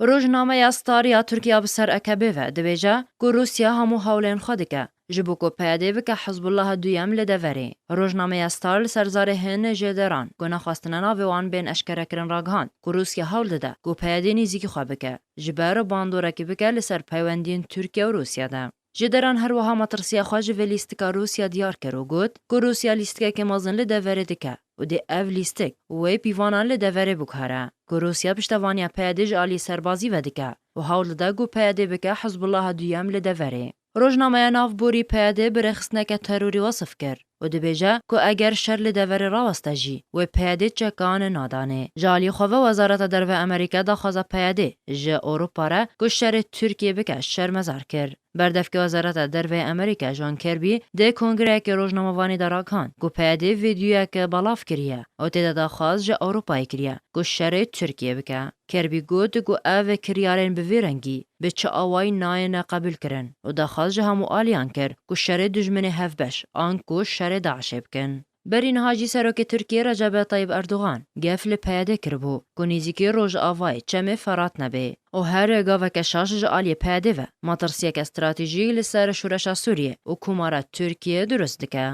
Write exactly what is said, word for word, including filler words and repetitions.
Rojnameya Star ya Tirkiya bi ser A K P'ê ve dibêje ku Rûsya hemû hewlên xwe dike ji bo ku P Y D bike Hizbullaha duyem li deverê. Rojnameya Star li ser zarê hin jêderan ku nexwestine navê wan bên eşkerekirin ragihand ku Rûsya hewl dide ku P Y D nêzîkî xwe bike, ji ber bandorekî bike li ser peywendiyên Tirkiye û Rûsya de. Jêderan her wiha metirsiya xwe ji vê lîstika Rûsya diyar kir û got ku Rûsya lîstikeke mezin li deverê dike û dê ev lîstik wê pîvanan li deverê biguhere ku Rûsya piştevaniya P Y D ji alî serbazî vedike û hewl dide ku P Y D bike Hizbullaha duyem li deverê. Rojnameya navborî P Y D bi rêxistineke terorî wesif kir û dibêje ku eger şer li deverê raweste jî, wê P Y D çekan nadanê. Ji alî xwe ve Wezareta Derve Amerîka daxwaza P Y D ji Ewropa re ku şerê Tirkiyê bike şermezar kir. Berdevkê Wezareta Derve Amerîka John Kirby di kongreyekê rojnamevanî de ragihand ku P Y D vîdyoyek belav kiriye û tê de daxwaz ji Ewropayê kiriye ku şerê Tirkiyê bike. Kirby got ku ev kiryarên bi vî rengî bi çi awayî nayêne qebûlkirin û daxwaz ji hemû aliyan kir ku şerê dijminê hevbeş an ku şerê DAIŞê bikin. Berî niha jî Serokê Tirkiyê Recep Tayyip Erdogan gef li P Y D kiribû ku nêzîkî Rojavayê Çemê Ferat nebe û her gaveke şaş ji aliyê P Y D ve metirsiyeke stratejîk li ser şoreşa Sûriyê û Komara Tirkiyê dirust dike.